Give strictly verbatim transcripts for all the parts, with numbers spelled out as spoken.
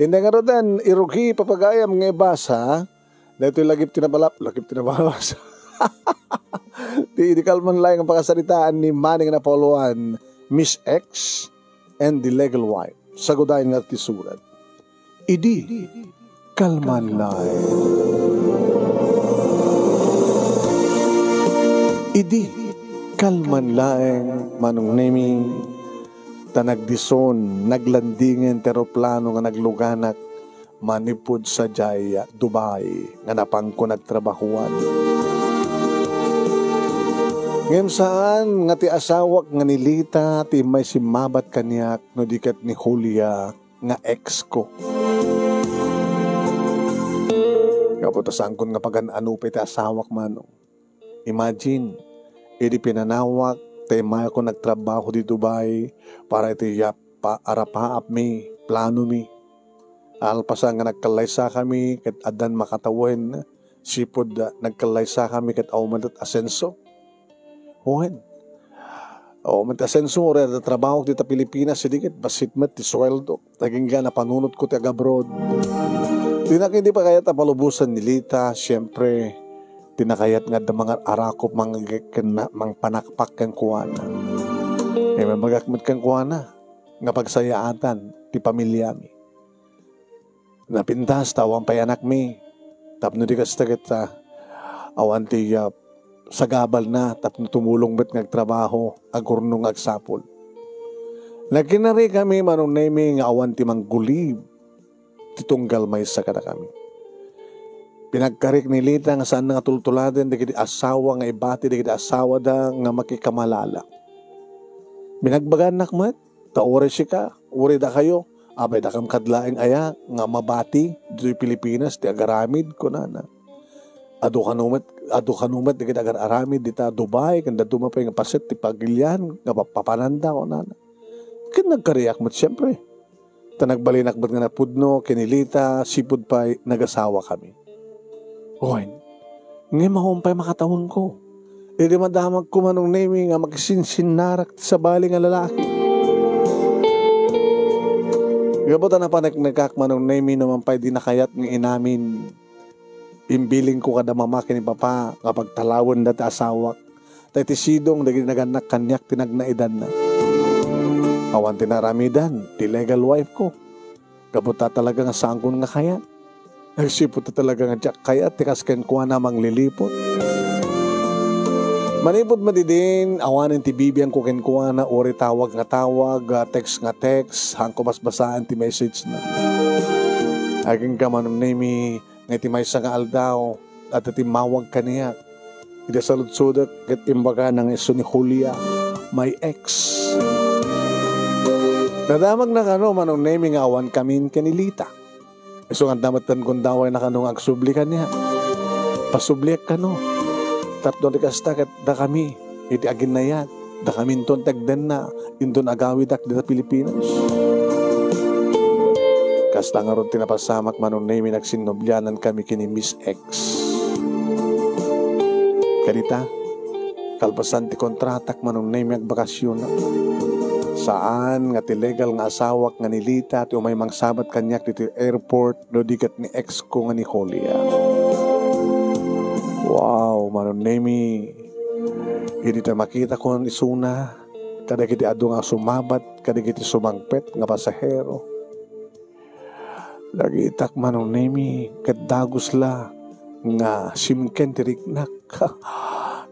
Inday ngaruden, irugi, papagayam nga ibasa, daytoy lagip ti nabalap-, lagip ti nabalabas. Ti idi kalman laeng nga pakasaritaan ni Manny nga napauluan, Miss X and the Legal Wife. Sagudayen nga ti surat. Idi kalman laeng. Idi kalman laeng, Manong Nemi, ta nagdison, naglandingen ti eroplano nga nagluganak manipud sadiay Dubai nga napanko nagtrabahoan. Ngem saan nga ti asawak nga ni Lita ti immay simmabat kaniak no di ket ni Julia nga ex ko. Gapu ta saankon nga pagan-ano pay ti asawak, Manong. Imagine, idi pinanawak, ta immayakon nagtrabaho di Dubai para iti yap-, pa-, arapaapmi, planomi. Alpasan nga nagkallaysakami ket addan makatawen, sipud, ah, nagkallaysakami ket awan met asenso. Wen. O, met asenso, uray adda trabahok dita Pilipinas, idi ket bassit met ti sueldo. Agingga napanunotko ti agabroad. Dinak idi pa kayat a palubosan ni Lita, siempre, ti nakayat nga adda mangarakop, mangagek ken na-, mangpanakpak kenkuana. Imbagak met kenkuana nga pagsayaatan ti pamiliami. Napintas ta awan pay anakmi. Tapno di kasta ket, ah, awan ti, ah, sagabalna tapno tumulong met nga agtrabaho, agurno nga agsapul. Nagkinarikami, Manong Nemi, nga awan ti manggulib ti tunggal maysa kadakami. Pinagkarik ni Lita nga saanna nga tultuladen dagiti asawa nga ibati dagiti asawada nga makikamalala. Binagbagannak met, ta uray sika, uray dakayo, apay dakam kad laeng aya nga mabati ditoy Pilipinas ti agaramid, kunana. Adu kano met, adu kano met dagiti agar-aramid dita Dubai, ken dadduma pay nga paset ti pagilian nga papapananda, kunana. Ket nagkariak met, siempre. Ta nagbalinak met nga napudno ken ni Lita, sipud pay nagasawakami. Wen, ngem awan pay makatawenko. Idi madamagko, Manong Nemi, nga makisinsinnarak ti sabali nga lalaki. Gapu ta napaneknekak, Manong Nemi, no man pay di nakayat nga inamin. Imbilingko kada mama ken ni papa nga pagtalawenda ti asawak. Ta iti sidong dagiti nagannak kaniak ti nagnaidanna. Awan ti naaramidan ti legal wife ko. Gapu ta talaga nga saankon nga kayat. Agsipud ta talaga nga diak kayat ti kas kenkuana a mangliliput. Manipud met idin, awanen ti bibiangko kenkuana, uray tawag nga tawag, ah, text nga text, haanko basbasaen ti message na. Agingga, Manong Nemi, nga iti maysa nga aldaw, adda timmawag kaniak. Iti saludsodek ket imbagana nga isu ni Julia, my ex. Nadamagna kano, Manong Nemi, nga awan kamin ken ni Lita. Isu nga adda met ti gundawayna kano nga agsubli kaniak. Pasubliek kano. Tapno di kasta ket dakami iti aginnayat. Dakaminton ti agdenna, inton agawidak dita Pilipinas. Kasta ngarud ti napasamak, Manong Nemi, nagsinnobianan kami ken ni Miss X. Kadita, kalpasan ti kontratak, Manong Nemi, agbakasyonak. Saan nga ti legal nga asawak nga ni Lita ti umay mangsabat kaniak ditoy airport no di ket ni ex ko nga ni Julia. Wow, Manong Nemi, idi ta makitakon isuna kadagiti adu nga sumabat kadagiti sumangpet nga pasahero, nakitak, Manong Nemi, ket dagus la nga simken ti riknak.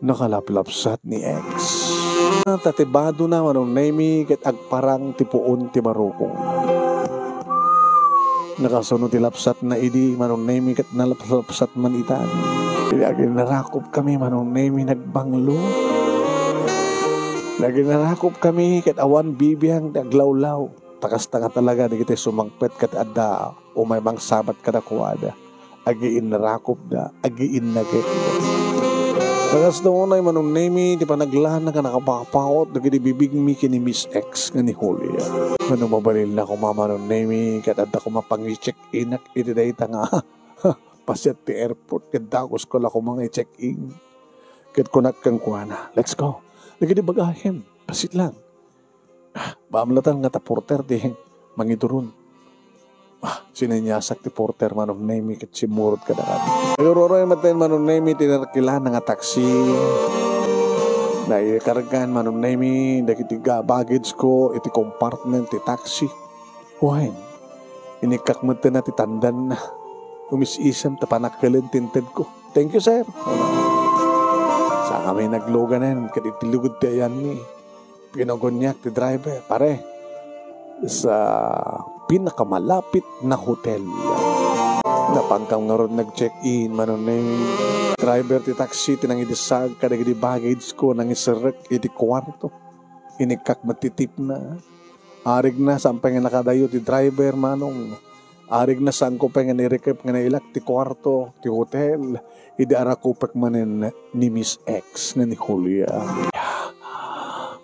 Nakalaplapsat ni ex. Ta ti badona, Manong Nemi, ket agparang ti puon ti barukong. Nakasuno ti lapsatna idi, Manong Nemi, ket nalapsat man itan. Idi aginnarakop kami, Manong Nemi, nagbanglo. Naginnarakop kami ket awan bibiang ti aglawlaw. Ta kasta nga talaga dagiti sumangpet ket adda umay mangsabat kadakuada. Agiinnarakopda, agiinnagekda. Kasta unay, Manong Nemi, ti panaglana nga nakapapaut dagiti bibigmi ken ni Miss X nga ni Julia. Ngano mabalin la koma, Manong Nemi, ket adda koma pangi-check-inak iti dayta nga paset ti airport, ket dagus ko la koma nga i-check-in. Ket kunak kenkuana, "Let's go. Dagiti bagahim, pasit lang." Ah, baamlatan nga ta porter ti mangiduron. Ah, Sineniasak ti porter, Manong Nemi, ket simmurot kadakami. Nagruruy met Manong Nemi ti narkilan nga taxi. Naikargan Manong Nemi dagiti ga-, baggage ko iti compartment ti taxi. Wen, inikkak met ti tandanna. Umis-isem ta panakkel ti intedko. "Thank you, sir." Sa kami nagluganen, ket iti lugod ti ayanmi, pinaguniak ti driver, "Pare, sa pinakamalapit na hotel." Napankam ngarud nag-check-in, Manong Nemi. Driver ti taxi ti nangidisag kadagiti baggage ko, nangiserrek iti kuarto. Inikkak met ti tipna. Arigna, saan pay nga nakadayo ti driver, Manong. Arigna, saanko pay nga nairikep nga nailak ti kuarto, ti hotel, idi arakupek manen ni Miss X nga ni Julia.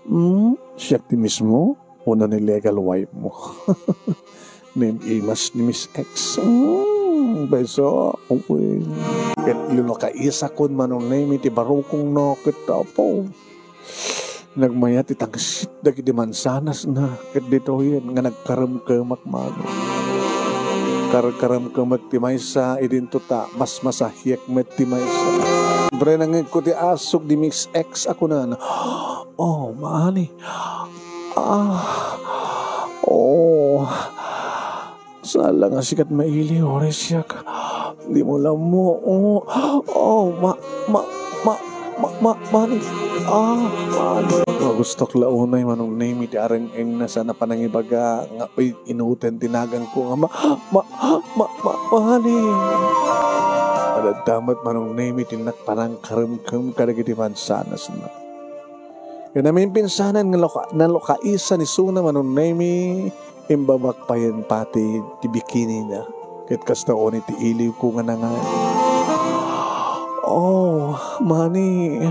"Hmm? Siak ti mismo? Wenno ni legal wife mo?" Naimas ni Miss X. "Hmm, beso, okay." Ket lulo kaisakon, Manong Nemi, ti barukongna, ket apo. Nagmayat ti tangsit dagiti mansanasna, ket ditoyen nga nagkaremkemak, Manong. Karkaremkemek ti maysa, idinto ta masmasahiek met ti maysa. Siyempre, nangngegko ti asuk di Miss X a kunana, "Oh, Mani. Ah, oh." Sala nga sikat mailiw, uray siak. Dimo la ammo. Oh, oh, ma, ma, ma, ma, ma, Mani. Ah, Mani. Mabustok la unay Manong Nemi ti areng-engna sana panangibaga nga, "Uy, inuten ti naganko nga ma, ma, ma, ma, Mani." Adda met Manong Nemi ti nagpanangkaremkem kadagiti mansanasna. Ken naminpinsanan nga loka-, nalokaisa ni Suna Manong Nemi, imbabak payen pati ti bikinina. Ket kasta unay ti iliwko nga nangan, "Oh, Mani,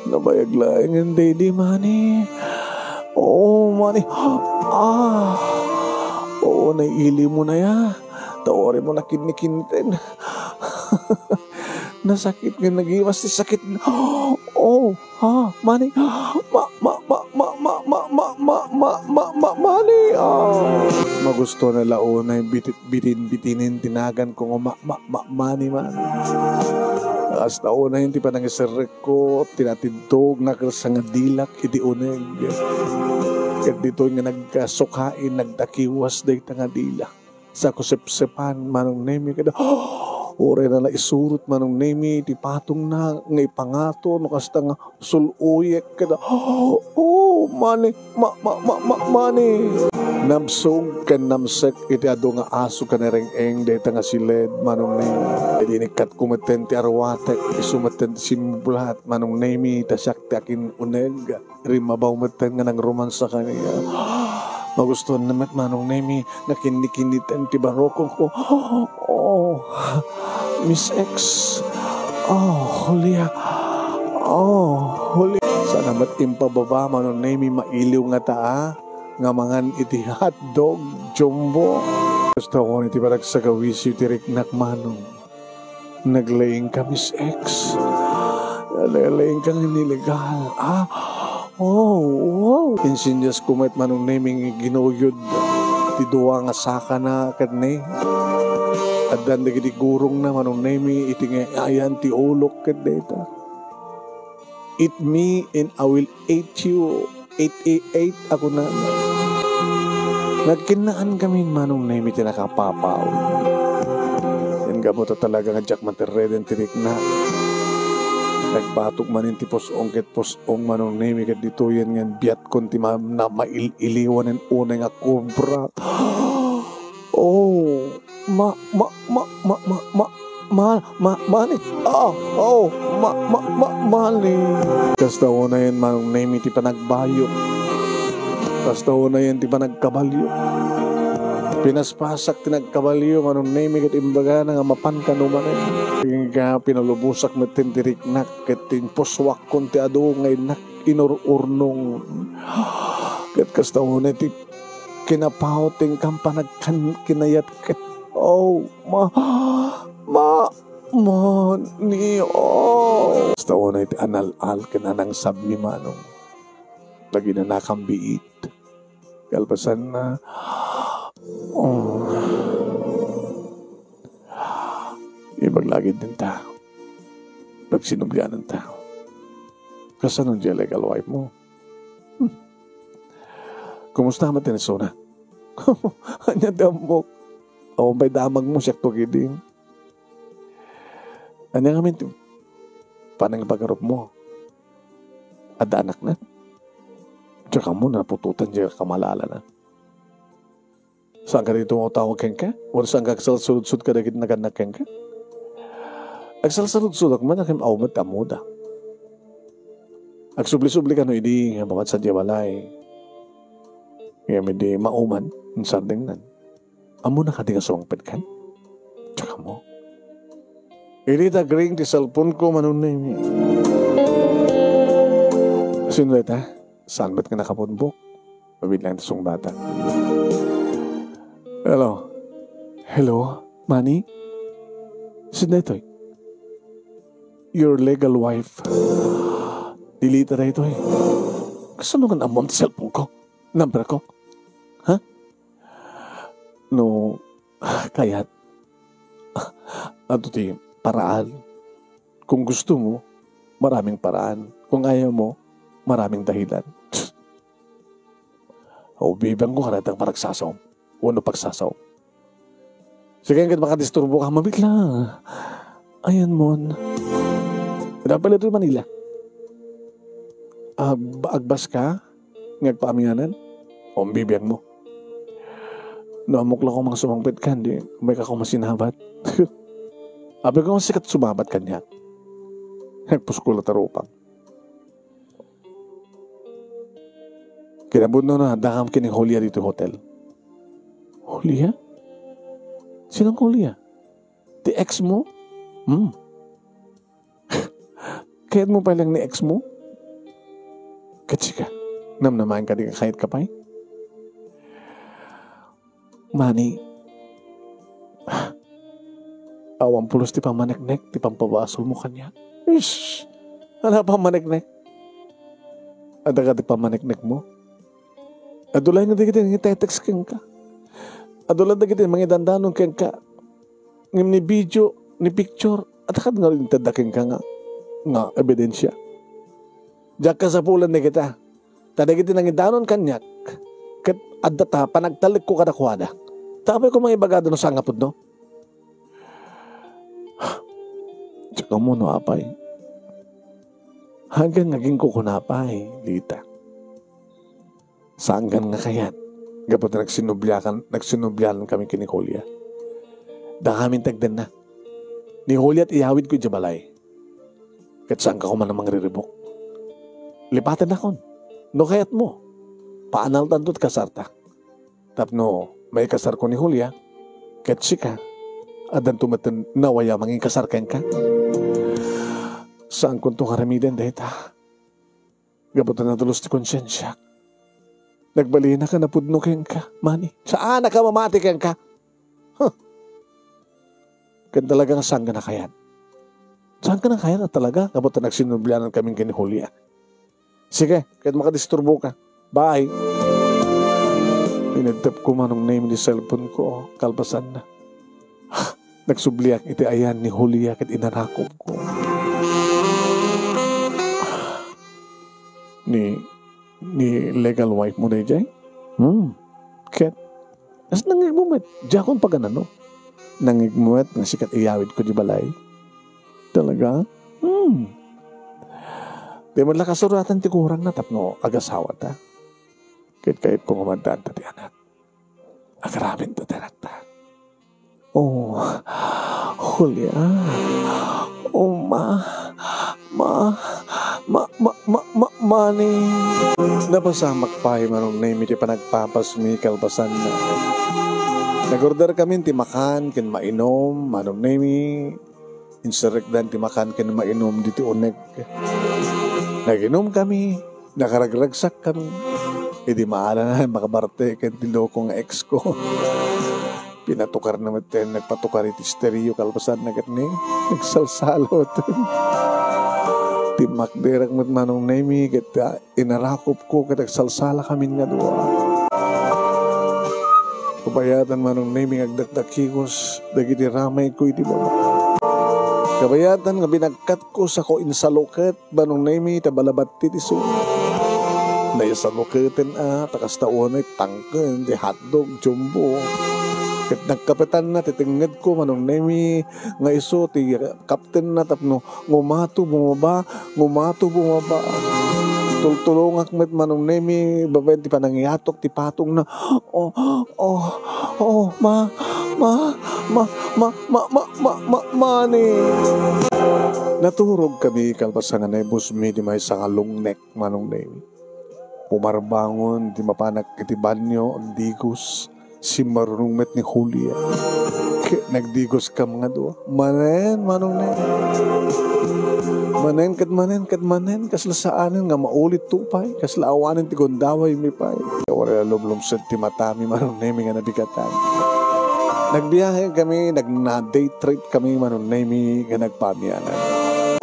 nabayag laengen daydi, Mani. Oh, Mani. Ah, oo, nailiwmo na ya. Ta uray mo nakinnikinniten." Nasakit nga nagiwas ti sakit. Oh, ha, Mani. Ma, ma, ma, Mani. Ah. Magusto na la unay bitit-, bitin-bitinen ti naganko nga ma, ma, ma, Mani man. Kasta unay ti panangiserrekko, tinatidtog, nakersa nga dilak iti uneg. Ket ditoy nga nagkasukain, nagtakiwas dayta nga dila. Sa kusepsepan, Manong Nemi, kada, uray na naisurot, Manong Nemi, ti patongna nga ipangato, no kasta nga sul-oyek, kada, "Oh, Mani, ma, ma, ma, ma, Mani." Nabsog ken namsek iti adu nga aso ken areng-eng dayta nga siled, Manong Nemi. Idi inikkatko metten ti arwatek, isu metten ti simbublat, Manong Nemi, ta siak ti akin-uneg. Rimmabaw metten nga nangromansa kaniak. Magustoanna met Manong Nemi nga kinnikinniten ti barukongko. Oh, Miss X. Oh, Julia. Oh, Julia. Sana met impababa Manong Nemi mailiw nga taa nga mangan iti hotdog, Jumbo. Kasta unay ti panagsagawisiw ti riknak, Manong. Naglaingka, Miss X. Naglaingka nga illegal. Ah, oh, wow. Insinyasko met Manong Nemi nga ginuyod ti dua nga sakana ket ni. Addan dagiti gurongna Manong Nemi iti nga ayan ti ulok ket dayta. "Eat me and I will eat you." Eight eight eight, a kunana. Nagkinnaan kami Manong Nemi ti nakapapaw. Ken gapu ta talaga nga diak materreden ti riknak. Nagbatok manen ti pus-ong ket pus-ong Manong Nemi ket ditoyen nga biatkon ti ma-, na-, mail-iliwanen unay nga kobra. Oh, ma, ma, ma, ma, ma, ma, Ma, ma, Mani. Ah, oh, ma, ma, ma, Mani. Kasta unayen Manong Nemi ti panagbayo. Kasta unayen ti panagkabalio. Pinaspasak ti nagkabalio, Manong Nemi, ket imbagana nga mapan kano manen. Agingga, pinalubosak metten ti riknak, ket tinpusuakkon ti adu nga innak inur-urnong. Ket kasta unay ti kinapaw ti inkan panagkan-, kinayat ket, oh, ma, ma, Mani, oh. Kasta unay ti anal-al ken anangsabmi, Manong. Laginanakam biit. Kalpasanna, oh. Idinta. Nagsinubliananta. Kasano diay legal wife mo? Hmm. Kumusta met ti naisuna? Ania ti ammok? Awan pay damagmo, siakto ketdi. Ania ngamin ti panangipagarup mo? Adda anakna? Diak ammo, naputotan diay kamalalana. Saan ka dagiti tumawtawag kenka? Wenno saan ka agsalsaludsod kadagiti nagannak kenka? Agsalsaludsodak man, ngem awan met ammoda. Agsubli-subli kano idi nga mapatsad diay balay. Ngem idi mauman, insardengnan. Ammona kadi nga sumangpetkan? Diak ammo. Idi nagring ti cellphone ko, Manong Nemi. Sino dayta? Saan met nga nakabumbok? Mabiit lang ti sungbatak. Hello? Hello, Manny? Sino daytoy? Your legal wife. Dilita daytoy. Kasano nga ammom ti cellphone ko? Number ko? Ha? No kayat, adda ti paraan. Kung gusto mo, maraming paraan. Kung ayaw mo, maraming dahilan. O, bibiangko kadayta nga panagsasaom wenno pagsasaom. Sige, ket makadisturbo ka, mabiit lang. Ayan mon. Dapat ito Manila. Ag-, agbas ka, nga agpaamianan, o, bibiang mo. No, ammok la koma nga sumangpetkan, di, may ka koma sinabat. Apay ko nga sikat sumabat kaniak. Nagpuskol a tarupang. Kinapudno na, dakam ken ni Julia ditoy hotel. Julia? Sinong Julia? Ti ex mo? Hmm. Kayat mo pay lang ni ex mo? Ket sika, namnamaen ka di nga kayat ka pay? Manny, awan pulos ti pammaneknek ti pampabasol mo kaniak. Ish! Ala pammaneknek. Adda kadi pammaneknek mo? Adu laeng dagiti nangitetext kenka. Adu laeng dagiti mangidandanon kenka. Ngem ni video, ni picture, adda kadi nga intedda kenka nga, nga ebidensia. Diak kasapulan dagita. Ta dagiti nangidanon kaniak, ket adda ta panagtalekko kadakuada. Ta apay ko mangibagada no saan nga pudno? Diak ammo no apay. Hagan nga aginkukuna pay, Lita. Saan nga kayat, gapu ta nagsinubliakan, nagsinublianan kami ken ni Julia. Dakami ti agdenna. Ni Julia ti iyawidko idiay balay. Ket saanka koma a mangriribuk. Lipatennakon. No kayatmo, paanaltanto ti kasarta. Tapno maikasarko ni Julia, ket sika, addanto met nawayaw manginkasar kenka. Saankonto nga aramiden dayta. Gapu ta nadulus ti konsiensiak. Nagbalinak a napudno kenka, Manny. Saanak a mamati kenka. Huh. Ken talaga nga saan nga kayat. Saan nga kayat a talaga, gapu ta nagsinublianan kami ken ni Julia. Sige, ket makadisturbo ka. Bye. Inedtepko, Manong Nemi, ti cellphone ko, kalpasanna. Nagsubliak iti ayan ni Julia ket inarakopko. Ni, ni legal wife mo daydiay? Hmm. Ket, kas nangngegmo met, diakon paganano. Nangngegmo met nga sika ti iyawidko idiay balay. Talaga? Hmm. Di man la kasuratan ti kurangna tapno agasawata. Ket kayatko nga maaddaanta ti anak. Agarabenta ti anakta. Oh, Julia. Oh, ma, ma, ma, ma, ma, ma, Manny. Napasamak pay, Manong Nemi, ti panagpapasmi kalpasanna. Nag-order kami ti makan ken mainom, Manong Nemi. Inserrekdan ti makan ken mainom ditoy uneg. Nag-inom kami, nakaragragsak kami. Idi maala na, makabarte ken ti loko nga ex ko. Pinatukarna met ti nagpatukar iti estereo kalpasanna ket ni nagsalsalo. Timmakderak met, Manong Nemi, ket, ah, inarakopko ket agsalsala kamin nga dua. Kabayatan, Manong Nemi, nga agdakdakikos dagiti ramayko iti baba. Kabayatan nga binagkatko, sako insaluket, Manong Nemi, ta balabat ti isu. Naisaluketen a, ta kasta unay tangken, ti hotdog, jumbo. Ket nagkapetanna ti tengngedko, Manong Nemi, nga isu ti kaptenna tapno ngumato bumaba, ngumato bumaba. Tultulongak met, Manong Nemi, babaen ti panangiatok ti patongna. Oh, oh, oh, ma, ma, ma, ma, ma, ma, ma, mani. Naturog kami kalpasan nga naibusmi ti maysa nga lungnek, Manong Nemi. Pumarbangon ti mapanak iti banio, agdigos. Simmarunong met ni Julia. Ket nagdigoskam nga dua. Manen, Manong Nemi. Manen ket manen ket manen, kasla saanen nga maulitto pay, kasla awanen ti gundawaymi pay. Awan a lumlumsed ti matami, Manong Nemi, nga nabigatan. Nagbiahe kami, nagna-day trip kami, Manong Nemi, nga nagpaamianan.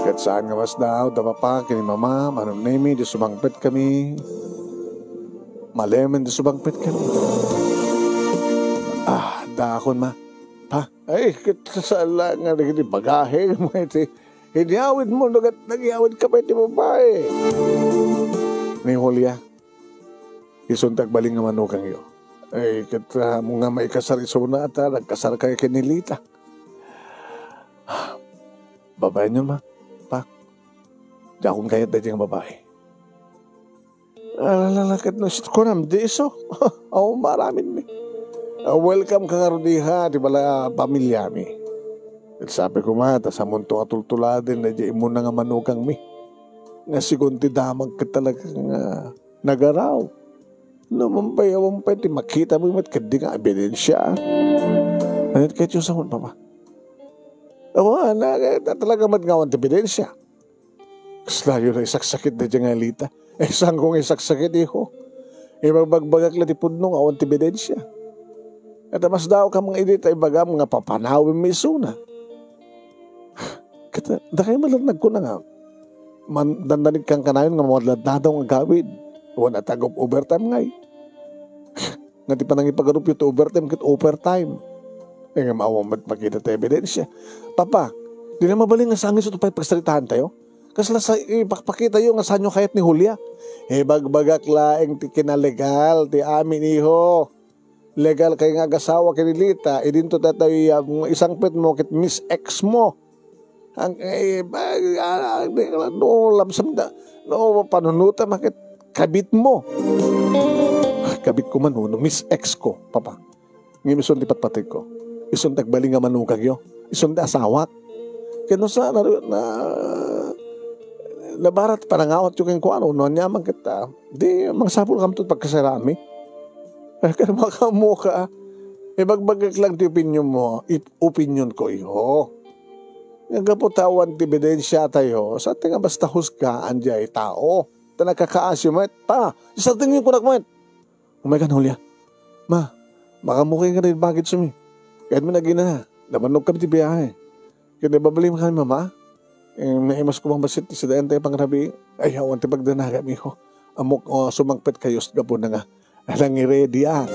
Ket saan nga masdaaw da papa ken ni mama, Manong Nemi, di sumangpet kami. Malemen ti sumangpet kami. Ah, dakon, ma. Pa? Ay, ket saan la nga dagiti bagahe mo iti inyawidmo, no ket nagyawidka pay ti babae. Ni Julia, isun ti agbalin nga manukangyo. Ay, ket, ah, mo nga maikasar isuna, ta nagkasar kayo ken ni Lita. Babaenyo, ma. Pa? Diakon kayat daydi nga babae. Alala, ket no sit kunam di isu. Awan maaraminmi. Ah, welcome ka ngarud, iha, ti bala pamilyami. Ket sabi ko, ma, ta samonto a tultuladen daydi immuna nga manukangmi. Nga sigun ti damag ket talaga nga nagaraw. No, mampay, awan pay ti makitami met ket di nga ebidensia. Ania ti kayatyo a sawen, papa? Awan, na, talaga met nga awan ti ebidensia. Kaslayo la isaksakit daydi nga Lita. Eh, saanko nga isaksakit, iho? Ibagbagbagak la ti pudno nga awan ti ebidensia. Ket masdaawkam nga idi ta ibagam nga papanawem isuna. Ket, dakay met laeng nagkuna nga, man, dandanigkan kanayon nga mawadladladaw nga agawid. Wen a tag-overtime ngay. Nga ti panangipagarupyo ti overtime ket overtime. Eh, nga maawan met makita ti ebidensia. Papa, di na mabalin nga saan nga isu ti pay pagsaritaantayo? Kasla sa ipakpakitayo nga saanyo kayat ni Julia? Ibagbagak laeng ti kinalegal ti amin, iho. Legal kay nga agasawa ken ni Lita, idinto datayo nga isangpetmo ket Miss X mo. Ang, eh, ba, ah, di, no, lamsam da, no, panunuta, bakit kabit mo? Kabit ko man, no, Miss X ko, papa. Ngem isun ti patpategko. Isun ti agbalin nga manukangyo. Isun ti asawak. Ket no sa, na, na, nabarat panangawatyo kenkuana, no, aniaman ket, ah, di, mangsapulkamto pagkasarami. Ket makaammoka, ibagbagak lang ti opinionmo, it-, opinionko, iho. Nga gapu ta awan ti ebidensiatayo, sa ti nga basta husgaan diay tao. Ta nakakaasyo met, pa, isardengyo kunak met. Umaykan, Julia. Ma, makaammoka nga daydi bagetsmi. Kayatmi nga aginana, nabannog kami ti biahe. Ket nababalim kami, mama. Eh, naimas ko man bassit ti sadaentayo pangrabii. Ay, awan ti pagdanagam, iho. Ammok, oh, sumangpet kayo, gapuna nga. Alang ready, ah.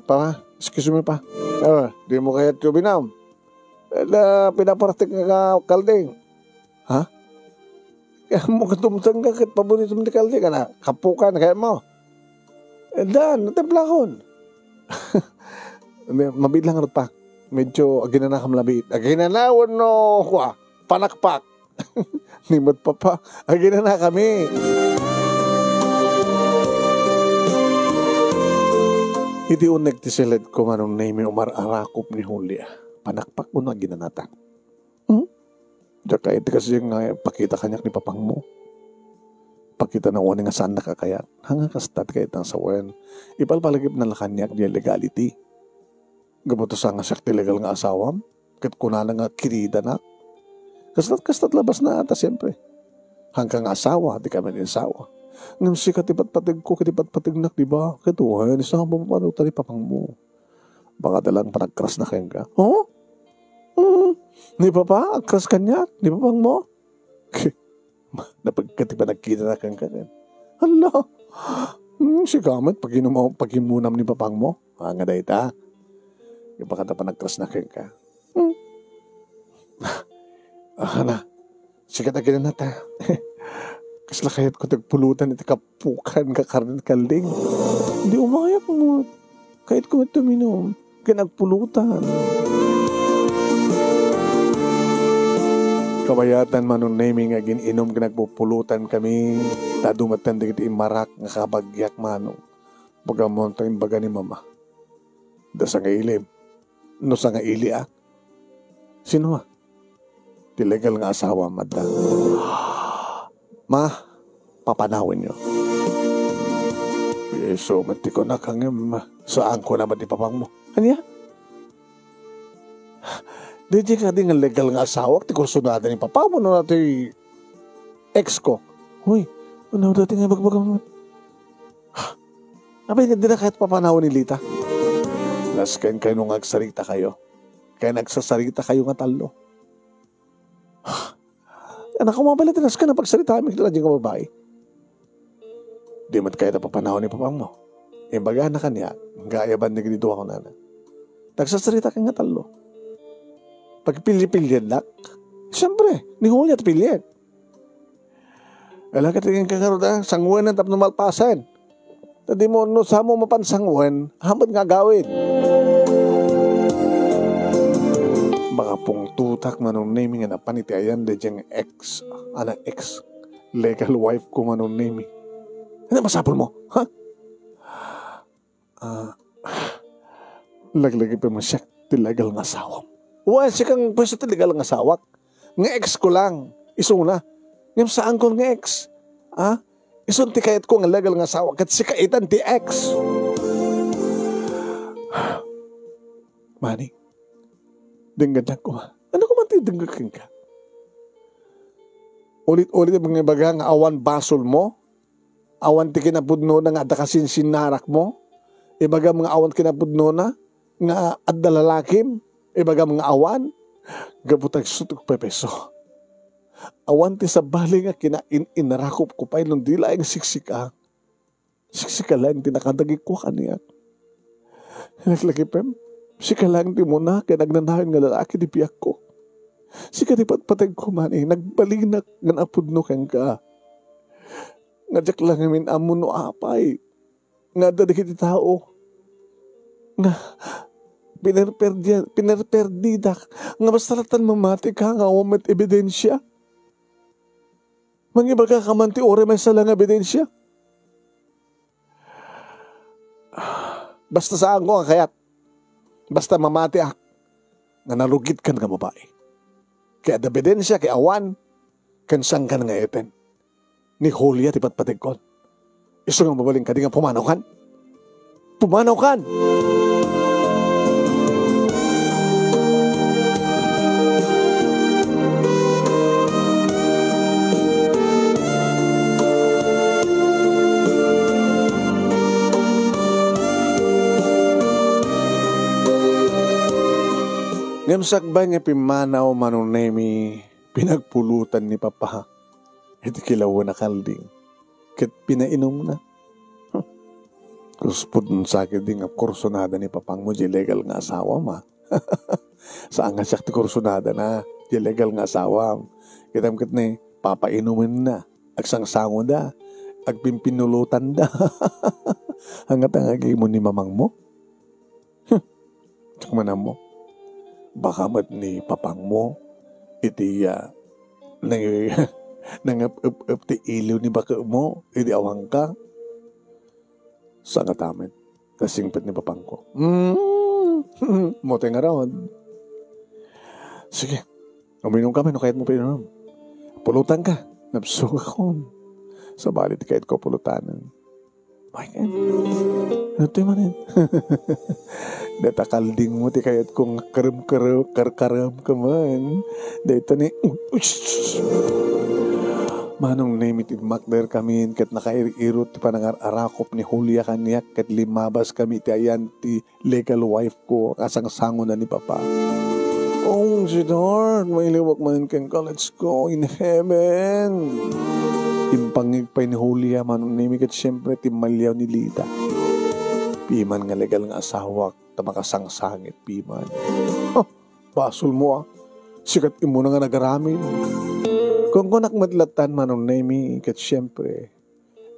Pa, excuse me, pa. Ah, di mo kayat ti ubinam? Ala, pinapartek nga kalding. Ha? Kaya mo katumtang ka, ket paborito mo ti kalding, kana, kapukan, kaya mo. Eh, dan, natemplakon. Mabiit lang, pa. Medyo aginanakam labiit. Aginana wenno, kua, panakpak. Ni met, papa, aginana kami. Iti uneg ti siledko, Manong Nemi, umar-arakop ni Julia. Panakpak wenno aginanata? Hmm? Diak kayat ti kasdiay nga ipakita kaniak ni papangmo. Pakita na wen nga saannak a kayat. Haan nga kasta ti kayatna a sawen. Ipalpalagipna la kaniak diay legality. Gapu ta saan nga siak ti legal nga asawam? Ket kunana nga kinidanak. Kasta't, kasta't labasna ta, siempre. Haan ka nga asawa, dika met insawa. Ngem sika ti patpategko ket ipatpategnak, di ba? Ket wen, saan nga mapapanutan ni papangmo? Baka da lang panagkrasna kenka. Oh? Mm. Ni papa, agkras kaniak? Ni papangmo? Napagka ti panagkitana kenka ken. Hala! Hmm, sika met, paginum-, pagimmunam ni papangmo? Ah, nga dayta. Ipakita panagkrasna kenka. Hmm. Ah, na. Sige, taginan na ta. Kasla kayatko ti agpulutan iti kapukan nga karnen kalding. Di umayak mo. Kayatko met uminum. Ken agpulutan. Kabayatan, Manong Nemi, nga agin-inum ken agpupulutan kami. Ta adu metten dagiti immarak nga kabagiak, Manong. Baga mo ta imbaga ni Mama. Da sangailim. No sangailiak, sino a? Ti legal nga asawam adda. Ma, papanawenyo. Isu met ti kunak, ngem saanko na met ni papangmo. Ania? Di, di nga, di nga legal nga asawak ti kursunada ni papamo, no, datoy ex ko. Hoy, ano dati nga bagbagam? Abay, nga di na kayat papanaw ni Lita. Nasken kayo nga agsarita kayo. Kaya nagsasarita kayo nga tallo. Anak ko, mabalat, nasken ang pagsalita mi, kaya nga babae. Di met kayat a papanaw ni papang mo. Imbaga na kanya, nga ayaban ni giniduwa ko nana. Nagsasarita kayo nga tallo. Pagpilye-pilyen lak. Siyempre, ni Julia, pilyen. Ala, katingin ka karod, ah, sanguen tapno malpasen. Ta di mo, no, sa mo mapan sanguen, hamet nga agawid. Baka pungtutak, Manong Nemi, nga napan iti ayan, daydiay ex, ana, ex, legal wife ko, Manong Nemi. Ano masapul mo? Ha? Ah, laglagi pa mo siya ti legal nga asawam. Wen, siya kang pwesto ti legal nga asawak. Nga ex ko lang. Isuna. Ngem saan ko nga ex. Ha? Isun ti kayat ko nga legal nga asawa. Ket sika itan ti ex. Mani, denggan ko. Ano ko man ti denggan ka? Ulit-ulit ang mga ibaga nga awan basol mo? Awan ti kinapudnona nga adda kasinsinnarak mo? Ibagam nga awan kinapudnona nga adda lalakim? Ibagam nga awan? Gapu ta isu ti agpepeso. Awan ti sabali nga kinain-inarakop ko pay no di laeng siksika. Siksika laeng ti nakadagikko kaniak. Laglagipem, sika laeng ti umuna ken agnanayon nga lalaki ti biagko. Sika ti patpategko, Mani, nagbalinak nga napudno kenka. Nga diak laeng amin-ammo no apay nga adda dagiti tao nga pinerperdia-, pinerperdidak, nga basta latan mamati ka nga awan met ebidensia. Mangibaga ka man ti uray maysa la nga ebidensia. Basta saan ko nga kayat. Basta mamatiak nga nalugitkan nga babae. Kaya adda ebidensia, kaya awan, ken sangkan nga eten. Ni Julia ti patpategkon. Isu nga mabalin kadi nga pumanaw kan? Pumanaw kan! Ngem sakbay nga pimmanaw, Manong Nemi, pinagpulutan ni Papa iti kilawen a kalding ket pinainumna. Kuspod no sakit di nga kursunada ni papangmo di legal nga asawam, a. Saan nga siak ti kursunada na di legal nga asawam. Kitam ket ni, papainumenna, agsangsangoda, agpimpinnulotanda. Ania nga agimon ni mamangmo? Diak man ammo. Baka met ni papangmo iti, ah, nang-, nangep-ep-ep ti iliw ni baketmo idi awanka. Sangatamen. Ta singpet ni papangko. Mm. Mutay ngarud. Sige. Uminum ka man no kayatmo painumen. Pulutanka. Napsukon. Sabali ti kayatko pulutanen. Ay, eh. Ano to manen? Data kalding mo ti kayat kong karem-karem, karkarem ka man. Data ni, Manong Nemi, ti makder kami, ket nakair-irot ti panangar-arakop ni Julia kaniak, ket limabas kami ti ayan ti legal wife ko, kasangsangonan ni Papa. Oh, sweetheart, mailiwak man kenka, let's go in heaven. Impangig pay ni Julia, Manong Nemi, ket siyempre, timmaliaw ni Lita. Piman nga legal nga asawak, ta makasangsangit, piman. Huh, basol mo, ah. Sikat immuna nga nagaramid. Kunkunak met lattan, Manong Nemi, ket siempre,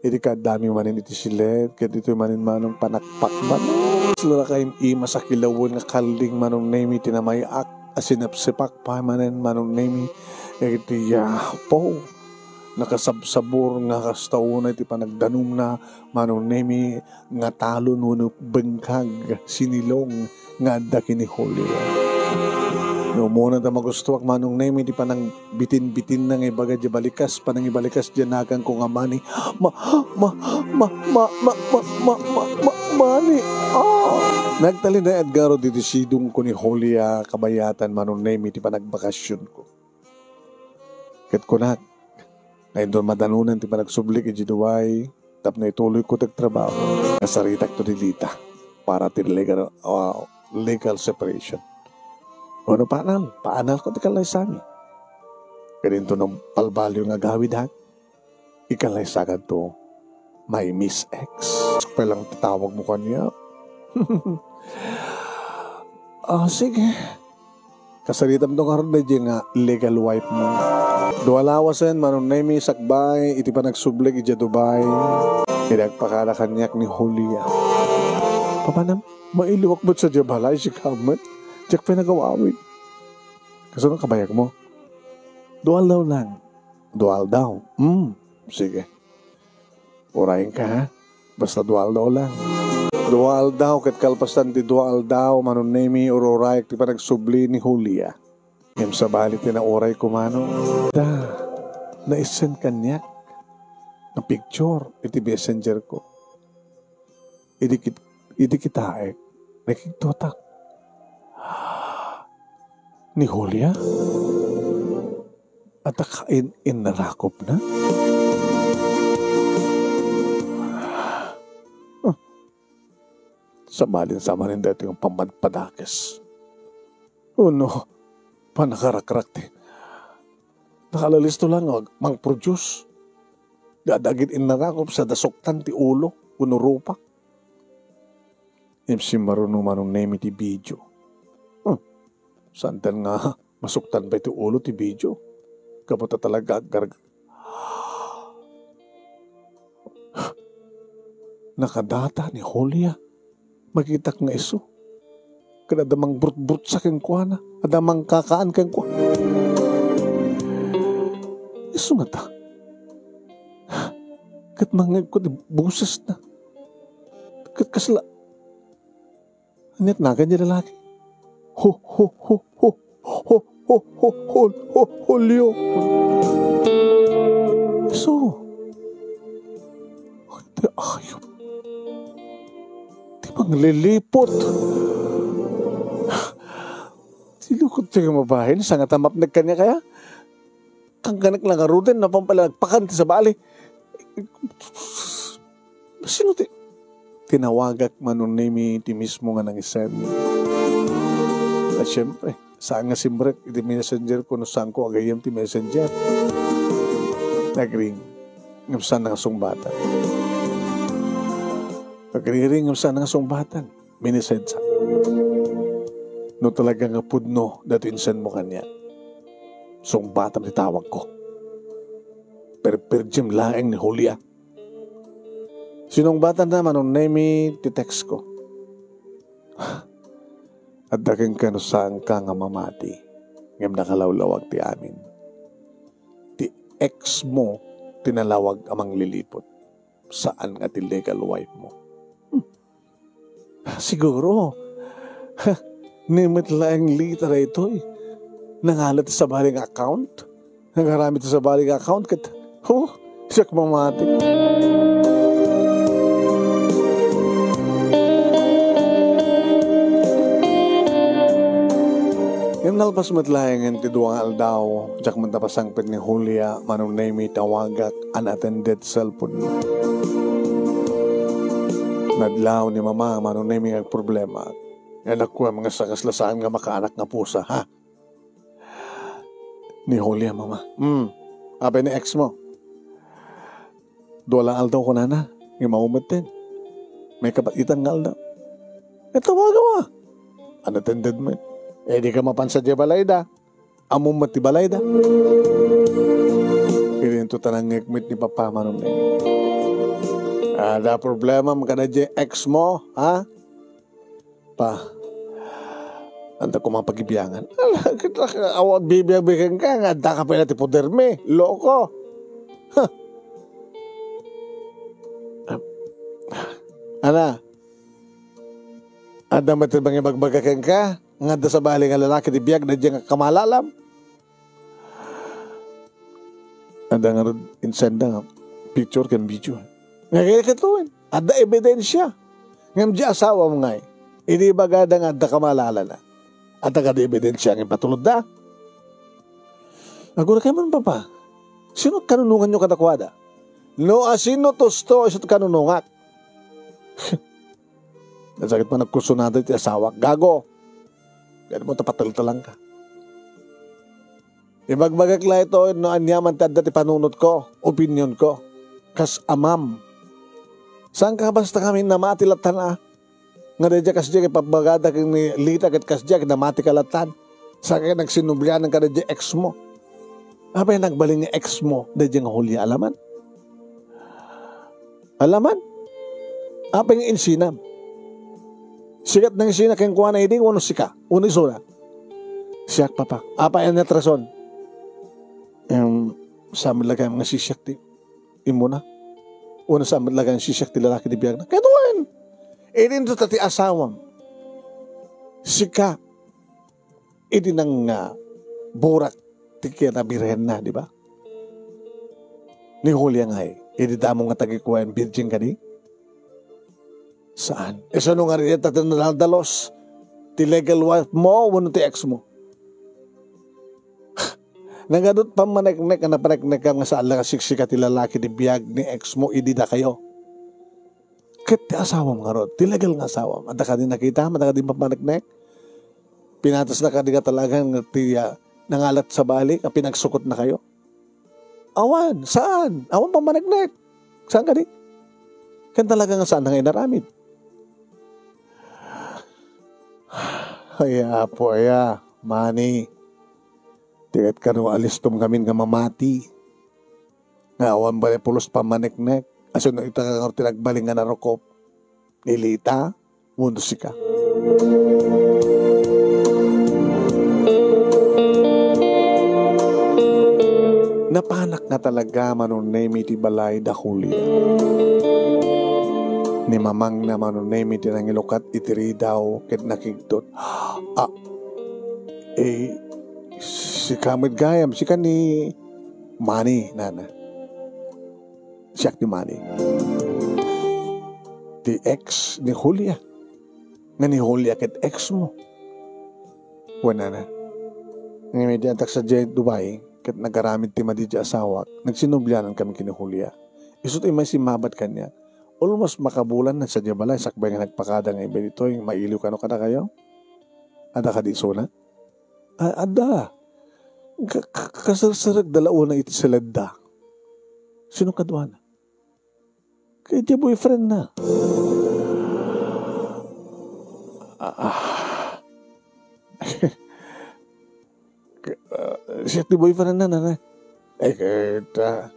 idi kaaddami manen iti silet, ket ditoy manen, Manong, panakpakbat. Lalakayen imas a kilawen nga kalding, Manong Nemi, ti namay-ak a sinepsepak pay manen, Manong Nemi, ket iti yapo, nakasabsabur nga kasta unay ti panagdanumna, Manong Nemi, nga talon wenno bengkag, sinilong nga adda ken ni Julio. No umuna ta magustoak, Manong Nemi, ti panangbitinbitinna nga ibaga diay balikas, panangibalikas diay naganko nga mani, ma, ma, ma, mani, ah! Nagtalinaedko ngarud iti sidongko ni Julia kabayatan, Manong Nemi, ti panagbakasionko. Ket kunak, nga inton madanunan ti panagsublik idiay Dubai tapno ituloyko ti agtrabaho, kasaritakto ti Lita para ti legal, ah, legal separation. Wenno paanal, paanalko ti kallaysami. Ket inton no palbalio nga agawid, ha, ikallaysakto, my Miss X. Sakbay lang ti tawagmo kaniak. Ah, sige. Kasaritamto ngarud daydiay nga legal wife mo. Dua lawasen, Manong Nemi, sakbay iti panagsublik idiay Dubai. Idi agpakada kaniak ni Julia. Papanam, mailiwak met sadiay balay, sika met. Diak pay nagawawid. Kasano kabayag mo? Dua aldaw lang. Dua aldaw. Hmm, sige. Urayenka, ha? Basta dua aldaw lang. Dua aldaw, ket kalpasan ti dua aldaw, Manong Nemi, ururayak ti panagsubli ni Julia. Ngem sabali ti nauray ko, Manong. Da, naisend kaniak nga picture iti messenger ko. Idi kit-, idi kitaek, nakigtotak. Ni Julia? Adda ka in-, innarakopna? Huh. Sabalin sa manen daytoy nga pammadpadakes. Oh no, panakarakrak ti. Nakalalisto lang nga mangproduce. Dagiti innarakop sa dasuktan ti ulo, wenno rupak. Ngem simmaruno Manong Nemi ti video. Huh. Saan nga masuktan pay ti ulo ti video? Gapu ta talaga aggarg-, nakadata ni Julia. Makitak nga isu. Ket adda mangbrutbrutsa kenkuana. Adda mangkakaan kenkuana. Isu ngata. Ket mangngegko ti bosesna. Ket kasla, aniat nagan ti lalaki? Ho, ho, ho, ho, ho, ho, ho, ho, Julio. So, ay, ti ayop. Ti manglilipot. Ti lukot ti babae, saan nga ta mapnek kaniak kaya? Kangkanek la ngaruden, napan pay la nagpakan ti sabali. Sino ti, tinawagak Manong Nemi ti mismo nga nangisend. At siyempre, saan nga simrek iti messenger ko no saanko agayyem ti messenger. Nagring, ngem saan nga sungbatan. Nagriring, ngem saan nga sungbatan. Minisendsa. No talaga nga pudno daytoy insendmo kaniak, sungbatam ti tawagko. Perperjem laeng ni Julia. Sinungbatanna Manong Nemi ti text ko. Adda kenka no saanka nga mamati, ngem nakalawlawag ti amin. Ti ex mo ti nalawag a manglilipot. Saan nga ti legal wife mo. Hmm. Siguro, ni met laeng Lita daytoy. Nangalat ti sabali nga account. Nangaramid ti sabali nga account ket, oh, siak mamati. Ngem nalpas met laengen ti dua nga aldaw, diak met napasangpet ni Julia, Manong Nemi, tawagak, unattended cellphone. Nadlaw ni Mama, Manong Nemi, nga agproblema. Nga nakuam nga sakasla saan nga makaanak nga pusa, ha? Ni Julia, Mama. Hmm. Apay ni ex mo? Dua la aldaw kunana. Nga maumetten. May kabat-itan nga aldaw. E, tawaga mo. Unattended met. E, di ka mapan sadiay balayda. Ammom met ti balayda. Idinto ta nangngegmet ni Papa Manong Neng. Adda problemam kadagidiay ex mo, ha? Pa, anta koma pagibiangan. Ala, ket awan bibiag kenka nga adda ka pay la ti podermi. Loko. Huh. Ana, adda met ti mangibagbaga kenka nga adda sabali nga lalaki ti biag daydiay nga kamalalam? Adda ngarud insenda nga picture ken video. Nga kaya katuan, adda ebidensia. Ngem di asawam ngay, idi ibagada nga adda kamalalana, adda kadi ebidensia nga ipatulodda? Aguray man, Papa. Sino kanunonganyo kadakuada? No asino tusto, isu ti kanunongak. Nasakit man agkursonada ti asawak. Gago. Kaya mo tapateltelang ka. Ibagbagak la ito no aniaman ti adda ti panunotko, opinionko. Kas amam. Saan ka basta kami namati latan a? Nga daydiay kasdiay ket pagbagada ken ni Lita ket kasdiay ket namati ka latan. Saan ka nagsinublianan ka daydiay ex mo? Apay nagbalin nga ex mo daydiay nga Julia alaman? Alaman? Apay nga insinam? Sikat nang insina kenkuana idi wenno sika? Wenno isuna? Siak, Papa. Apay ania ti rason? Em, saan met la gayam nga sisiak ti immuna? Wenno saan met la gayam sisiak ti lalaki ti biagna? Ket wen! Idinto ta ti asawam. Sika, idi nang, ah, burak ti kinabirhenna, di ba? Ni Julia ngay, idi damo nga tagikuan, virgin kadi? Saan? Isuna nga rin ta tinadaldalos ti legal wife mo wenno ti ex mo? Nagadu't pammaneknek a napaneknekam nga saan la nga siksika ti lalaki ti biag ni ex mo idi dakayo. Ket ti asawam ngarud, ti legal nga asawam, adda kadi nakitam, adda kadi pammaneknek? Pinatasna kadi nga talagan nga ti, ah, nangalat sabali nga pinagsukotnakayo? Awan, saan? Awan pammaneknek. Saan kadi? Ken talaga nga saan nga inaramid. Ay, Apo, aya, Manny. Ti ket kano alistom ngamin nga mamati. Nga awan bale pulos pammaneknek. Asino ita nga ti nagbalin nga narukop? Ni Lita? Wenno sika? Napanak nga talaga Manong Nemi ti balay da Julia. Ni mamangna Manong Nemi ti nangilukat iti ridaw ket nakigtot. Ah, eh, sika met gayam, sika ni Manny, nana. Siak ni Manny. Ti ex ni Julia. Nga ni Julia ket ex mo. Wen, nana. Ngem idi addak sadiay Dubai, ket nagaramid ti madi ti asawak, nagsinublianan kami ken ni Julia. Isu ti immay simmabat kaniak. Almost makabulan na sadiay balay, sakbay nga nagpakada nga imbay ditoy, mailiw kano kadakayo? Adda kadi isuna? A-, adda. Ka-, ka-, kaserserekda la unay iti siledda. Sino kaduana? Kay diay boyfriend na. Ah, ah. Ka-, ah, siak ti boyfriend na, nana. Eh, ket, ah,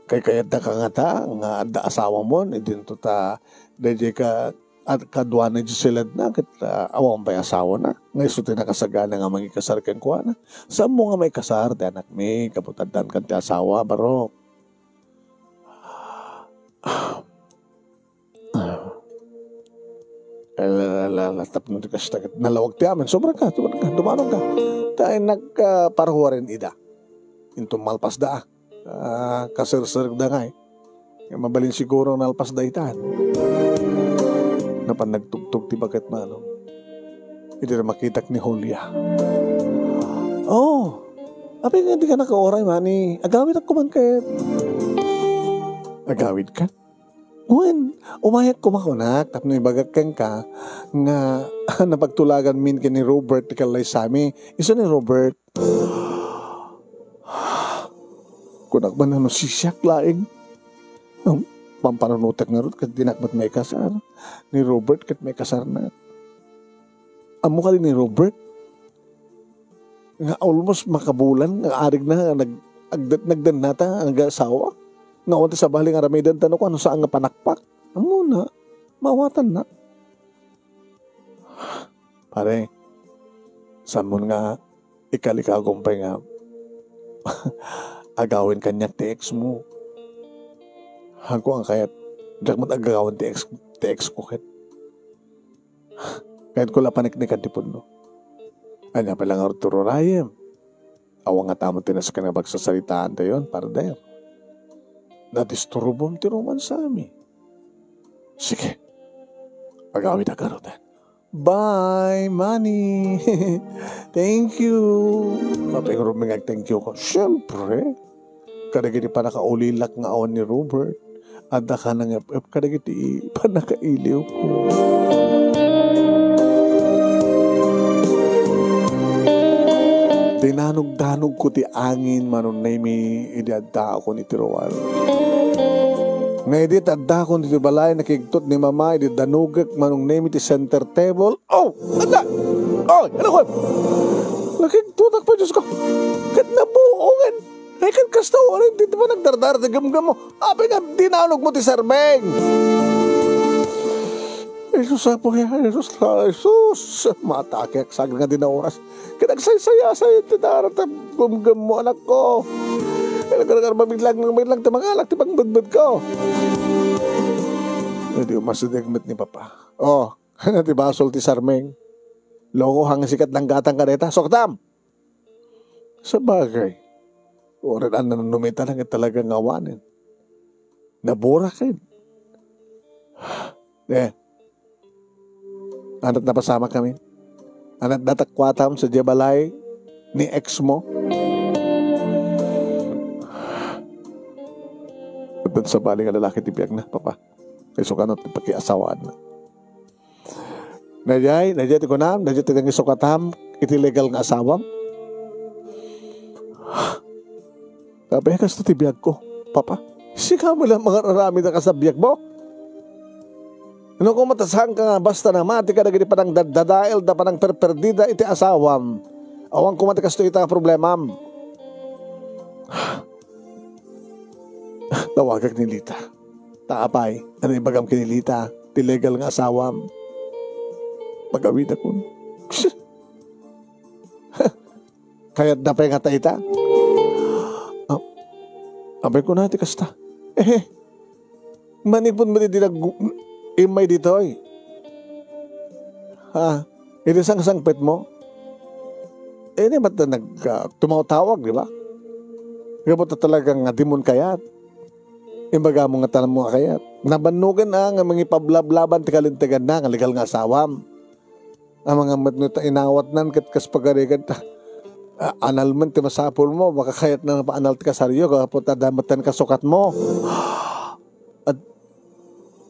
kay kayatda ka ngata nga adda asawamon, idinto ta, daydiay ka, at kaduana iti siledna, ket, ah, awan pay asawana. Nga isu ti nakasagana nga mangikasar kenkuana. Saanmo nga maikasar ti anakmi, gapu ta addan kan ti asawa, barok. Ah. Ala, ala, ala, tapno ti kasta ket nalawag ti amin. Sobra ka, sobra ka, dumanon ka. Ta ay nagkaparuaren ida. Inton malpasda, ah. Ah, kaserserekda ngay. Nga mabalin siguro nalpasda itan. Napan nagtugtog ti baket, Manong. Iti makitak ni Julia. Oh, apay nga di ka nakauray, Manny? Agawid ako man ket. Agawid ka? Wen, umayak koma kunak, tapno ibagak kenka nga napagtulagan min ken ni Robert ti kallaysami. Isu ni Robert. Kunak man a no sisiak laeng. Am-, pampanunotek ngarud ket dinak met maikasar. Ni Robert ket maikasarnak. Ammo kadi ni Robert? nga almost makabulan nga arigna nga nag-, agdat-, nagdannata nga asawa. Nga awan ti sabali nga aramidenta no kuano saan nga panakpak. Ammona, maawatanna. Pare, saan mo nga ikalikagum pay nga agawin kaniak ti ex mo? Haanko nga kayat, diak met agawin ti ex, ti ex ko ket. Kayatko la paniknikan ti pudno. Ania pay la ngarud ti rurayem? Awan nga tamon ti nasken nga pagsasaritaantayon, partner. Nadisturbom ti romansami. Sige. Agawidak ngaruden. Bye, money. Thank you. Apay ngarud nga ag-thank you ko? Siyempre. Kadagiti pannakaulilak nga awan ni Robert, adda ka nang ep-ep kadagiti pannakailiw ko. Dinanugdanogko ti angin, Manong Nemi, idi addaakon iti ruar. Nga idi addakon iti balay, nakigtot ni Mama idi danugek, Manong Nemi, ti center table. Oh! Adda! Oh! Ano ko? Nakigtotak pa, Diyos ko. Ket nabuongen. Ay, ket kasta uray ti panagdardar ti gumgummo. Apay nga dinanogmo ti serbeng? Jesus, Apo, ya, Jesus, ah, Jesus. Matakiak saged nga dinaoras. Ket agsaysayasay ti dara ti gumgummo, anakko. Ket agargar mabitlang, mabitlang ti mangalak ti pangbedbedko. Idi umasideg met ni Papa. Oh, ano ti basol ti sarmeng? Loko, hangsikat lang gatang ka deta. Soktam! Sabagay, uray a nanumita lang talaga nga awanen. Naburak ket. Eh, ania't napasamak kami? Ania't datak kuatam sa diay balay ni ex mo? Addan sabali nga lalaki ti biagna, Papa. Isu kano ti pakiasawaanna. Daydiay, daydiay ti kunam, daydiay ti nangisukatam iti legal nga asawam. Apay a kasta ti biagko, Papa? Sika met la nga aramid a kasta biagmo? No koma ta saanka nga basta namati kadagiti panangdaddadael da panangperperdida iti asawam, awan koma ti kastoy ita nga problemam. Tawagak ni Lita. Ta apay, ano ibagam ken ni Lita, ti legal nga asawam? Pagawidakon. Kayatda pay ngata ita? Ah, apay kuna ti kasta? Eh, manipud met idi nag-, immay ditoy. Ha? Idi sangsangpetmo? Eh, di ba't nag-, ah, tumawtawag, di ba? Gapu ta talagang nga dimon kayat. Imbagamo nga tanammo a kayat. Nabannogen a nga mangipablablaban ti kalinteganna nga legal nga asawam. Amangan met no ta inawatnan ket kas pagarigan ta, a-, anal man ti masapulmo, makakayatna nga paanal ti kasaryo, gapu ta adda metten kasukatmo. Ad-,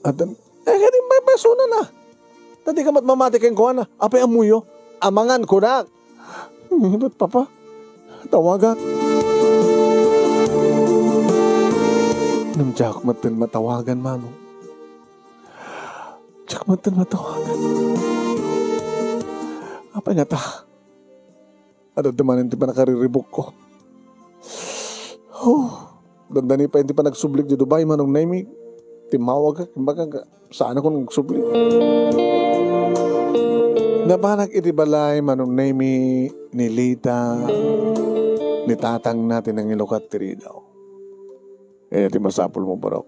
ad-, eh, kadi may personal na. Ta dika met mamati kenkuana. Apay ammoyo? Amangan kunak. Ngunit, Papa, tawagak. Ngem diak metten matawagan, Mano. Diak metten matawagan. Apay ngata? Adda manen ti pannakariribukko. Oh, dandani pay ti panagsublik di Dubai, Manong Nemi. Timmawagak, imbagak, saanakon agsubli. Napanak iti balay, Manong Nemi, ni Lita, ni tatangna ti nangilukat ti ridaw. Kayat ti masapulmo, barok.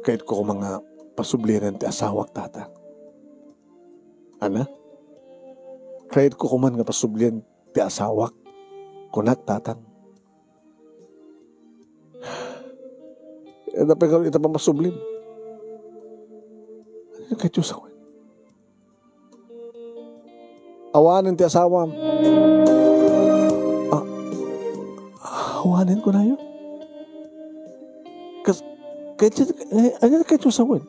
Kayatko koma nga pasublianan ti asawak, tatang. Ana? Kayatko koma nga pasublian ti asawak, kunak, tatang. Eh, napay ka ita pamasublim. Ano kayat Diyos ako? Awanen ti asawam. Ah, awanen kunayo? Kas-, kayat, eh, ano kayat Diyos ako?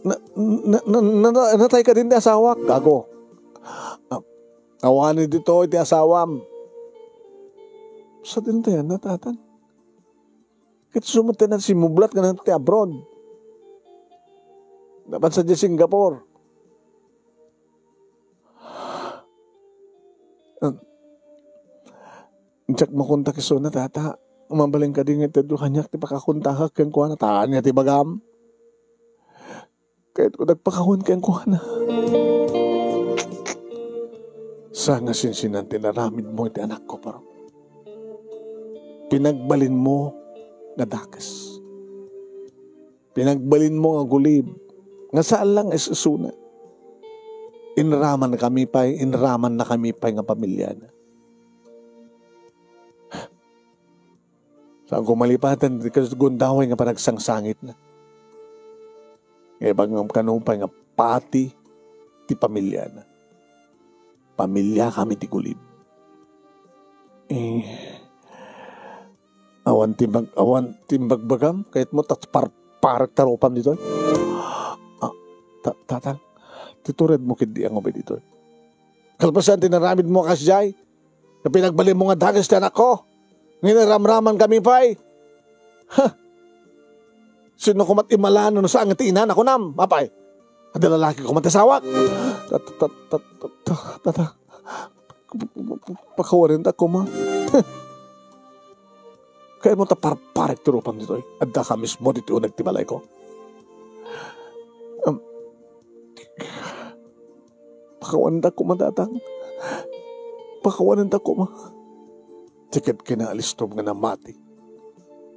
Na, na, na, na, natay ka din ti asawak? Gago. Ah, awanen ditoy ti asawam. Sa din tayo, natatan. Ket sumutena simmublat nga nagti abroad. Napan sa di Singapore. Diak makontak isuna, tata. Mabalin kadi nga itedyo kaniak ti pakakontakak kenkuana. Ta ania ti bagam? Kayatko dagpakawan kenkuana. Saan nga sinsinan ti inaramidmo iti anakko, Parok. Pinagbalinmo nga dakes. Pinagbalinmo nga gulib. Nga saan lang nga is-isuna. Inraman kami pay, inraman na kami pay nga pamiliana. Saan ko malipatan ti kas-, gundaway nga panagsangsangitna. Nga ibagam kano pay nga pati ti pamiliana. Pamilia kami ti gulib. Eh, awan timbag-, awan timbagbagam, kayatmo, ta parparek tarupam ditoy. Ah, ta-, tatang, ti turedmo ketdi nga ubay ditoy. Kalpasan ti inaramidmo a kasdiay, nga pinagbalinmo nga dakes ti anakko, nga inramraman kami pay. Ha? Sino komat imala no saan nga ti inana, kunam, apay? Adda lalaki komat ti asawak? Ta-, ta-, ta-, ta-, ta-, ta-, ta-, pakawanen ta koma. Kayatmo ta parparek ti rupam ditoy. Adda ka mismo ditoy uneg ti balayko. Um, pakawanen ta koma, tatang. Pakawanen ta koma. Ti ket kinalistom nga namati.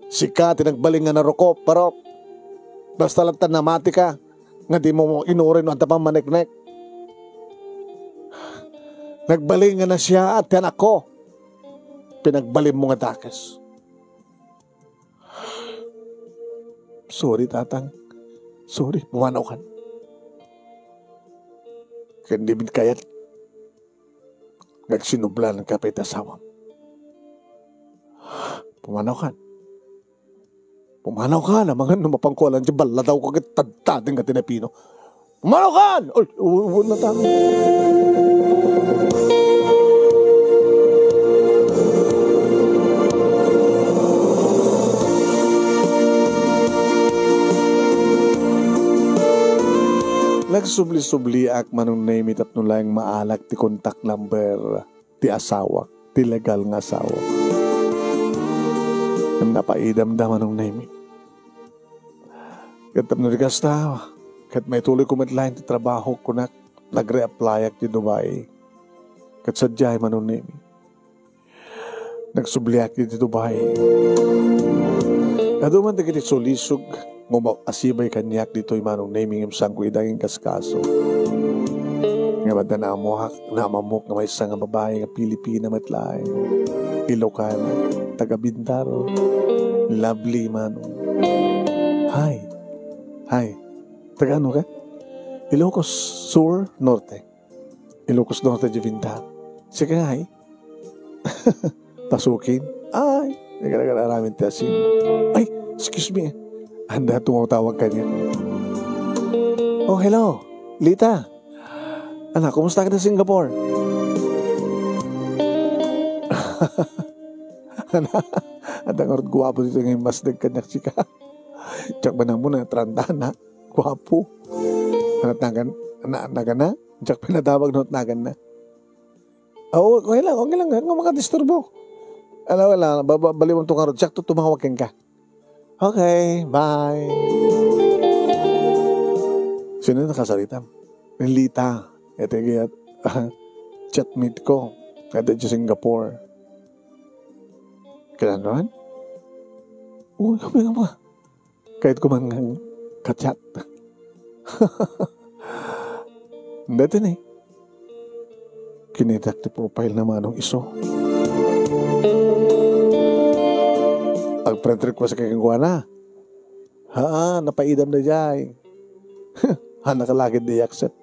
Sika ti nagbalin nga narukop, Parok. Basta latta namati ka, nga dimo inuray no adda pammaneknek. Nagbalin nga nasiaat ti anakko. Pinagbalinmo nga dakes. Sorry, tatang. Sorry, pumanaw kan. Ken di met kayat nga agsinublanka pay ti asawam. Pumanaw kan. Pumanaw kan, amangan no mapanko alan ti balladaw ko ket tadtaden ka ti napino. Pumanaw kan! Ay, u-, u-, na tayo. Nagsubli-subliak, Manong Nemy, tapno laeng maalak ti contact number ti asawak, ti legal nga asawak. Ngem napaidamda, Manong Nemy. Ket tapno di kasta, ket maituloyko met laeng ti trabahok, kunak, nag-reapplyak ti Dubai. Ket sadiay, Manong Nemy. Nagsubliak iti Dubai. Adu man dagiti sulisog nga umaasibay kaniak ditoy, Manong Nemy, ngem saanko ida nga inkaskaso. Ngem adda naamuak, naamamok nga maysa nga babai nga Pilipina met laeng. Ilocana, taga Bindaro. Lovely, Manong. Hi. Hi. Taga ano ka? Ilocos Sur, Norte. Ilocos Norte, Javinda. Sika nga, eh. Pasukin. Ay, nagkaragar amin ti asin. Ay, excuse me. Anda, tumatawag ka niya. Oh, hello. Lita. Anak, kumusta ka sa Singapore? Anak, adda nga rod guwapo dito nga mas nagkanyak sika. Tsak ba na muna, tranta na. Guwapo. Anak, nagan, anak, nagan na? Diak pinadawag no nagan na. Ah, okay lang, okay lang. Nga makadisturbo. Ala, wala. Baba, baliwan to karod. Sakto tumawag ka. Okay, bye. Sino nakasarita? Ni Lita. Ito yung chatmate ko. Kada sa Singapore. Kailan naman? Uy, kami nga ba? Kahit kuman nga ka-chat. Dati ni. Kinitak ti profile na manong iso. Ag friend request ka kang kuana. Ha, napaidam na jay. Ha, nakalagid di accept.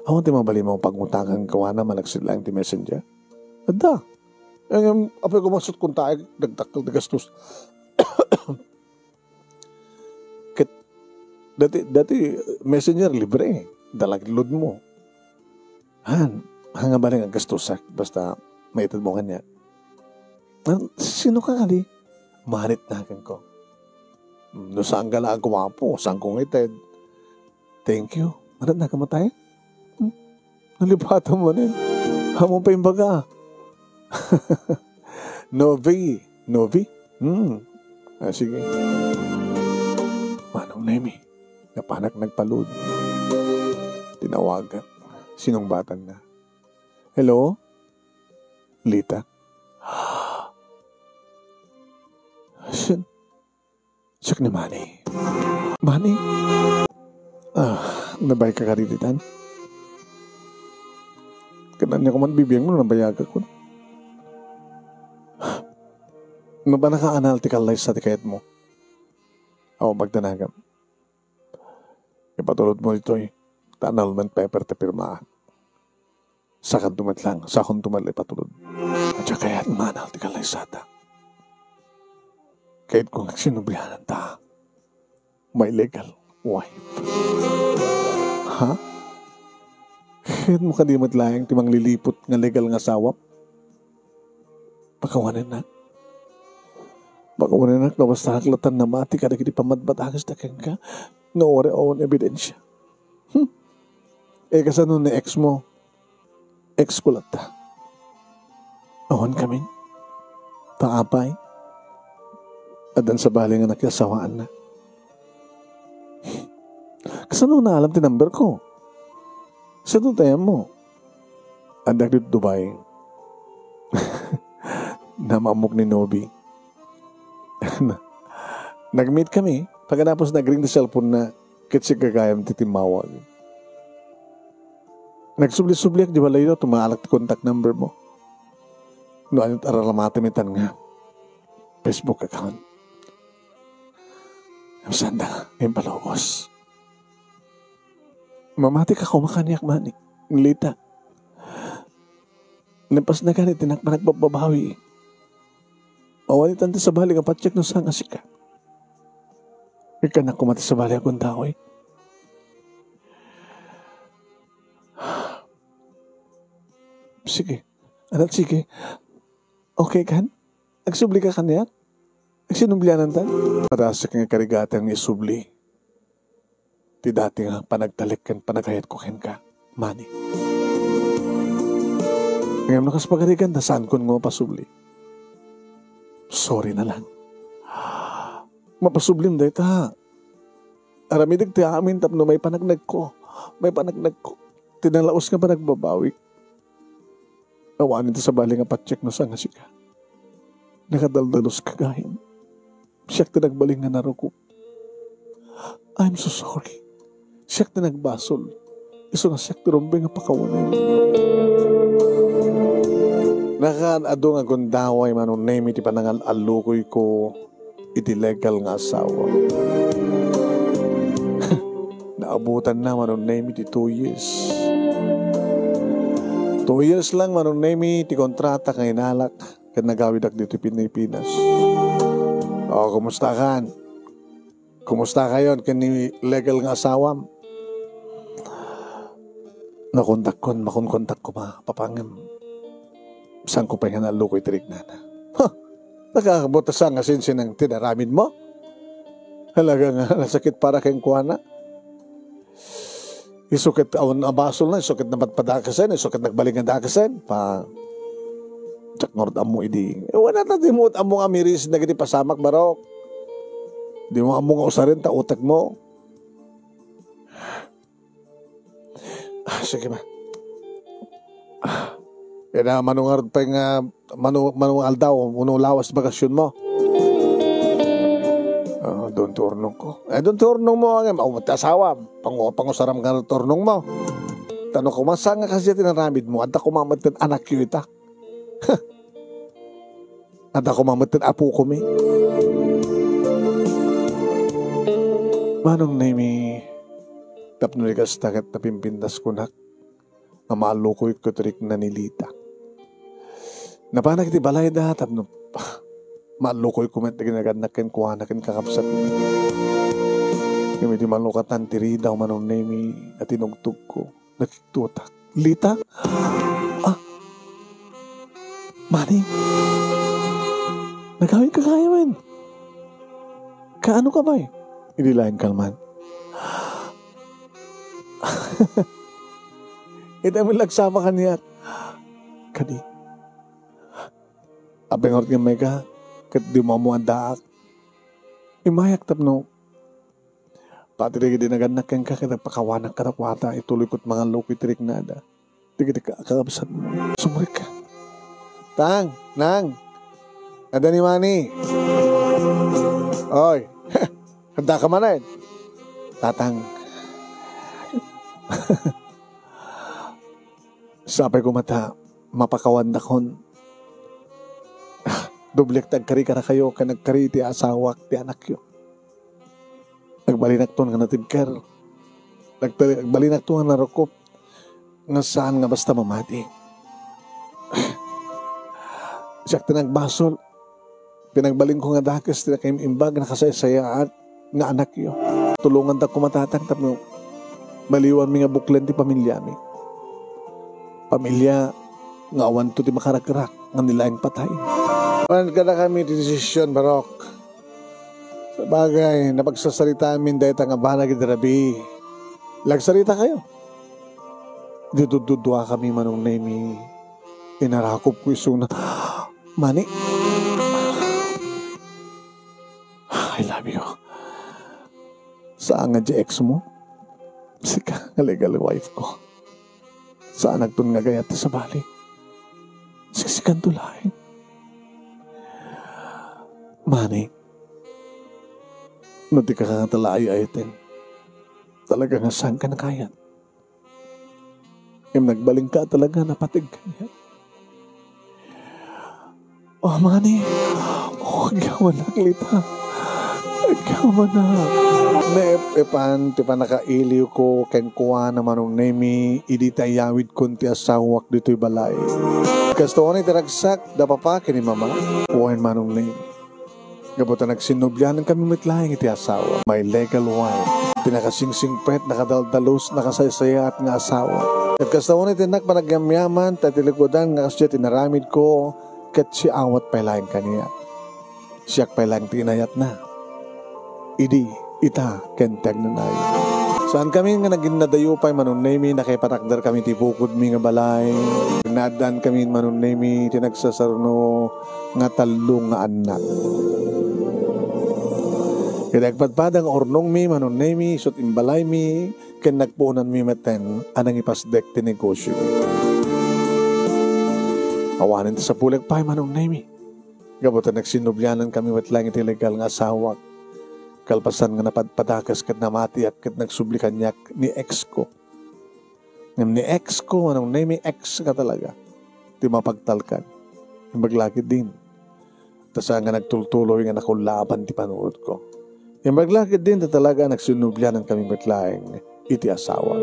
Awan ti mabalin mo pagmutangan kawana, managsid lang ti messenger. Adda. Ang apay ko masut kung tayo, dagdakkel, dagastos. Ket dati, dati messenger libre, dalag load mo. Han, hanga bali nga gastusak, basta maited mo kanya. An, sino ka kadi? Marit na ko. No saan ka lang guwapo, saan ko ngited? Thank you. Marit na ka matay? Hmm? Nalipatan mo rin. Amo pa imbaga. Novi. Novi? Hmm. Ah, sige. Manong Nemi, napanak nagpalud. Tinawagak. Sinungbatan na. Hello? Lita? Sin-, Siak ni Manny. Manny? Ah, nabayka kadi ditan? Ket ania koma ti bibiangmo no nabayagakon? Mapano ka anal ti kallaysa ti kayatmo? Awan pagdanagam. Ipatulodmo ditoy ta annulment paper ti pirmaak. Sakanto met lang, sakonto met lang ipatulod. Adda kayat nga anal ti kallaysata. Kayatko nga agsinubliananta. My legal wife. Ha? Kayatmo kadi met laeng ti mangliliput nga legal nga asawam? Pakawanenak. Pakawanenak no bastaak latta namati kadagiti pammatmatangesta kenka nga uray awan ebidensia. Hmm? Eh, kasano ni ex mo? Ex ko latta. Awan kami. Ta apay, addan sabali nga nakiasawaanna. Kasano naalam ti number ko? Saan tayo mo? Adda ditoy Dubai. Namaammok ni Novi. Nag-meet kami. Pagkatapos nag-ring ti cellphone na, ket sika gayam ti timmawag. Nagsubli-subliak di balay do, tumaalak ti contact number mo. No, ano, araramatem itan nga Facebook account. Sanda, impalubos. Mamatika koma kaniak, Manny. Lita. Napasnagan iti nak-, panagbabawi. Awan itan ti sabali nga patiek no saan nga sika. Ikkannak koma ti sabali a gundaway. Sige. Anak, sige. Okay kan? Agsubli ka kaniak? Agsinublianan ta? Adda siak nga karigatan nga isubli ti dati nga panagtalek ken panagayatko kenka, Manny. Ngem no kas pagarigan, ta saankon nga mapasubli. Sorry na lang. Mapasublim dayta. Aramidek ti amin tapno maipanagnagko. Maipanagnagko ti nalaus nga panagbabawi. Awanen ti sabali nga patiek no saan nga sika. Nakadaldalos ka gayam. Siak ti nagbalin nga narukop. I'm so sorry. Siak ti nagbasol. Isu nga siak ti rumbeng nga pakawanen. Nakaan adu nga gundaway, Manong Nemi, ti panangal-allukoyko iti legal nga asawa. Naabutanna, Manong Nemi, ti two years. Two years lang, Manong Nemi, ti kontrata nga inalak ken nagawidak ditoy Pilipinas. O, kumusta kan? Kumusta kayon ken ni legal nga asawam? Nakontakkon, makonkontak koma, papangem. Saanko pay nga naallukoy ti riknana. Ha! Nakakabutasan nga sinsinang tinaramid mo? Talaga nga nasakit para kenkuana. Isu ket awan a basolna, isu ket napadpadakasen, isu ket nagbalin nga dakasen. Pa, diak ngarud ammo idi. Eh, wala ta di mo ammo nga mirisid dagiti pasamak, barok. Di mo ammo nga usaren ta utek mo. Ah, sige, ma. Ah, kaya na, mano nga pay nga, mano, mano nga aldaw, mano lawas bakasyonmo? Ah, doon ti urnong ko. Eh, doon ti urnong mo, ang, oh, ti asawam. Pangu-, pangusaram nga ti urnong mo. Tano ko, masa nga kasi tinaramid mo, adda ko mamatid anak yu ita. Adda koma met ti apokomi. Manong Nemi, tapno di kasta ket napimpintas kunak nga maallukoyko ti rikna ni Lita. Napanak iti balayda tapno maallukoyko met ti ginagannak kenkuana ken kakabsatna. Ngem idi malukatan ti ridaw, Manong Nemi, a tinugtogko. Nakiktutak. Lita? Ah? Manny? Nagawid ka kaya man? Kaano ka ba eh? Hindi lain kalman. Ita mo lagsama kaniak. kadi. Apay ngarud nga mega, ket dimo ammo addaak. Immayak tapno pati dagiti nagannak kenka ket agpakawanak kadakuada, ituloyko ti mangallukoy ti riknada dagiti ka-, kakabsatmo. Sumrek. Tang, Nang, adda ni Mani. Oy, adda ka manen. Tatang. Sapay koma ta mapakawannakon. Doblek ti agkari kadakayo ken agkari ti asawak ti anakyo. Agbalinakton nga natibker. Nagtali-, agbalinakton nga narukop nga saan nga basta mamati. Siak ti nagbasol. Pinagbalinko nga dakes ti nakaim-imbag, nakasaysayaat nga anakyo. Tulonganta koma, Tatang, tapno maliwanmi nga buklen ti pamiliami. Pamilia nga awanto ti makaragrak nga ni laeng patay. Awan kadakami ti desisyon, Barok. Sabagay, napagsasaritaamin dayta nga banag iti rabii. Nagsaritakayo. Di tudtuduakami, Manong Nemi. Inarakopko isuna. Mani. I love you. Saan nga di ex mo? Sika nga legal wife ko. Saanakton nga agayat ti sabali. Siksikanto laeng. Mani, no di ka nga talaay-ayaten, talaga nga saan ka nakayat. Ngem nagbalinka talaga, napateg kaniak. Oh, Mani. Oh, agyamanak, Lita. Agyamanak. Naep-epan ti pannakailiwko kenkuana, Manong Nemi, idi ti ayawidkon ti asawak ditoy balay. Kastoy ti ragsak da papa ken ni mama. Wen, Manong Nemi. Gapu ta nagsinnublianan kami met laeng iti asawa, my legal wife. Ti nakasingsingpet, nakadaldalus, nakasaysayaat nga asawa. Ket kasta unay ti innak panagyamyaman, ta ti likudan nga kasdiay ti inaramidko, ket siawat pay laeng kaniak. Siak pay laeng ti inayatna. Idi, ita, ken ti agnanayon. Saan kami nga naginnadayo pay, Manong Nemi, nakaipatakder kami ti bukodmi nga balay. Naaddaan kami, Manong Nemi, ti nagsasarno nga tallo nga annak. Ket agpadpada nga urnongmi, Manong Nemi, isut' imbalaymi, ken nagpuonanmi metten a nangipasdek ti negosio. Awanen ti sapulek pay, Manong Nemi. Gapu ta nagsinnublianan kami met laeng iti legal nga asawak. Kalpasan nga napadpadakes ket namatiak ket nagsubli kaniak ni ex ko. Ngem ni ex ko, Manong Nemi, ex ka talaga. Ti mapagtalkan. Imbag la ketdin. Ta saan nga nagtultuloy nga nakullaapan ti panuot ko. Imbag la ketdin ta talaga nagsinnublianan kami met laeng iti asawa.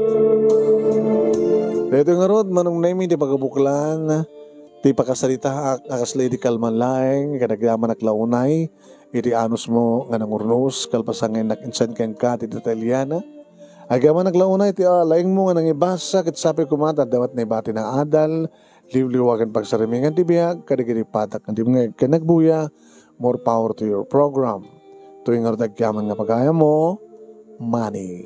Daytoy ngarud, Manong Nemi, ti pagabuklan ti pakasaritaak a kasla idi kalman laeng, ket agyamanak la unay iti anusmo nga nangurnos, kalpasan nga innak insend kenka ti detalyena. Agyamanak la unay ti, ah, laengmo nga nangibasa, ket sapay koma ta adda met naibatina nga adal, liwliwa ken pagsarmingan ti biag kadagiti patak nga dimngeg ken nagbuya. More power to your program. Toy ngarud agyaman nga pagayammo, Mani.